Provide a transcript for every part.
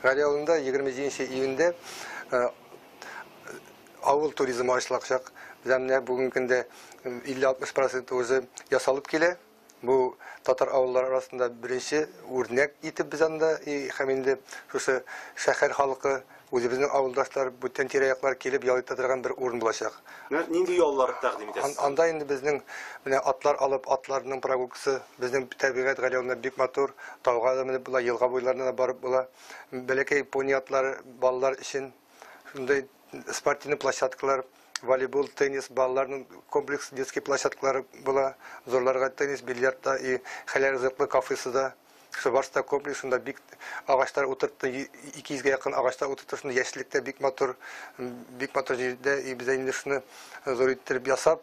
Гали авылында 27 июньдә авыл туризмы ачылачак. Бездә менә бүгенге көндә 50-60% уже ясалып килә. Бу татар авыллары арасында беренче үрнәк итеп без анда һәм инде шушы шәһәр халкы, үзебезнең авылдашлар, бүтән тирә-яклар килеп ял итә торган бер урын булачак. Нинди яллар тәкъдим итәсез? Анда инде безнең менә атлар алып, атларның прогулкасы, безнең табигать Гали авылында бик матур, тауга да менеп була, елга буйларына да барып була. Бәләкәй пони атлары балалар өчен, шундай спортивный площадкалар, волейбол, теннис, балаларның комплекс детский площадкалары була, зурларга теннис, бильярд та и хәләл ризыклы кафесы да. Шул барсы да комплексында бик агачлар утыртты, 200гә якын агачлар утыртты, шунда яшеллектә бик матур, бик матур җирдә, и без инде шуны зур иттереп ясап,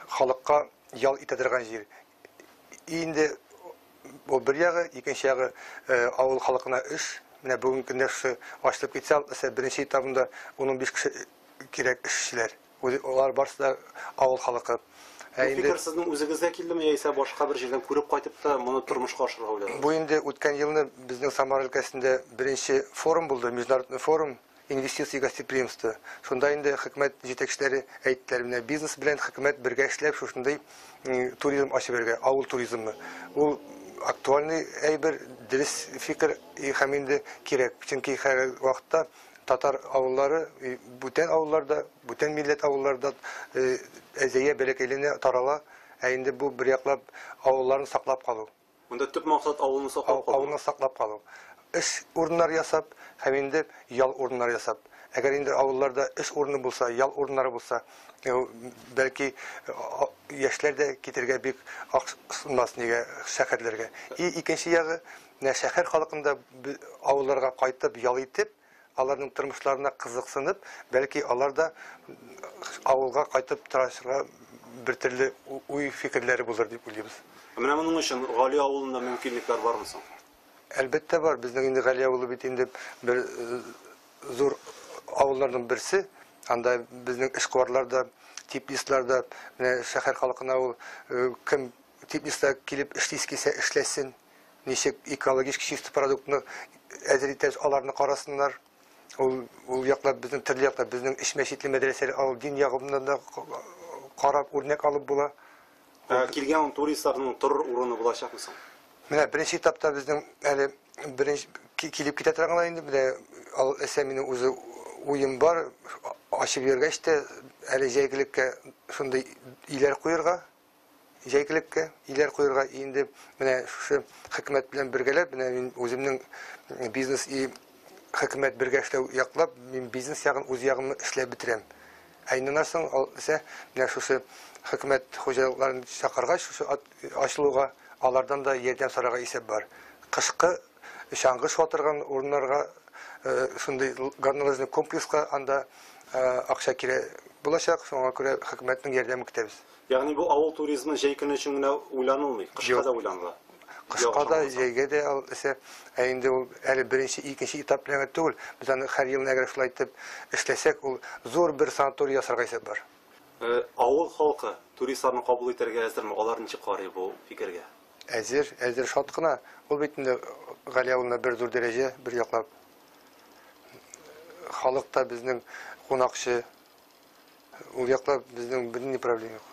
халыкка ял итә торган җир. И инде бу бер ягы, икенче ягы авыл халкына эш. Менә бүгенге көндә шушы ачылып китсә, мәсәлән, беренче этабында 10-15 кеше кирәк эшчеләр. Алар барысы да авыл халкы. Бу фикер сезнең үзегездә килдеме, яисә башка бер җирдән күреп кайтып та моны тормышка ашырырга уйладыгыз? Бу инде үткән елны безнең Самара өлкәсендә беренче форум булды, международный форум инвестиции и гостеприимства. Шунда инде хөкүмәт җитәкчеләре әйттеләр, менә бизнес белән хөкүмәт бергә эшләп шушындый туризм ачып бирергә, авыл туризмы. Ул актуальный әйбер, дөрес фикер һәм инде кирәк. Чөнки хәзерге вакытта татар авыллары, бүтән авылларда, бүтән милләт авылларда әзәя, бәләкәйләнә, тарала. Ә инде бу бер яклап авылларны саклап калу. Монда төп максат авылны саклап калу. Авылны саклап калу. Эш урыннары ясап һәм инде ял урыннары ясап. Әгәр инде авылларда эш урыны булса, ял урыннары булса, бәлки яшьләр дә китергә бик аксынмас нигә шәһәрләргә. И икенче ягы, менә шәһәр халкында авылларга кайтып ял итеп, аларның тормышларына кызыксынып, бәлки алар да авылга кайтып торашырга бер төрле уй фикерләре булыр дип уйлыйбыз. Менә моның өчен Гали авылында мөмкинлекләр бармы соң? Әлбәттә бар. Безнең инде Гали авылы бит инде бер зур авылларның берсе. Анда безнең эшкуарлар да, теплицалар да, менә шәһәр халкына ул кем теплица килеп эшлисе килсә эшләсен, ничек экологически чистый продуктны әзер итәбез, аларны карасыннар. Ул яклап безнең төрле яклап безнең өч мәчетле мәдрәсәләр авыл дин ягыннан да карап үрнәк алып була. Килгән туристларның торыр урыны булачакмы соң? Менә беренче этапта безнең әле беренче килеп китә торганнар инде, менә ал әсә минем үзе уем бар, ачып йөргәч тә әле җәйгелеккә шундый өйләр куерга, җәйгелеккә өйләр куерга инде менә шушы хөкүмәт белән бергәләп, менә мин үземнең бизнес и хөкүмәт бергә эшләү яклап, мин бизнес ягын үз ягымны эшләп бетерәм. Ә инде аннан соң ал исә менә шушы хөкүмәт хуҗалыкларын чакыргач, шушы ачылуга алардан да ярдәм сорарга исәп бар. Кышкы чаңгы шуа торган урыннарга, шундый горнолыжный комплекска анда акча кирәк булачак, шуңа күрә хөкүмәтнең ярдәмен көтәбез. Ягъни бу авыл туризмы җәй көне өчен генә уйланылмый, кышка да уйланыла. Кышка да, җәйгә дә ал исә, ә инде ул әле беренче, икенче этап белән генә түгел, без аны һәр елны әгәр шулай итеп эшләсәк, ул зур бер санаторий ясарга исәп бар. Авыл халкы туристларны кабул итәргә әзерме? Алар ничек карый бу фикергә? Әзер, әзер шат кына. Ул бит инде Гали авылына бер зур дәрәҗә, бер яклап. Халык та безнең кунакчы. Ул яклап безнең бернинди проблема юк.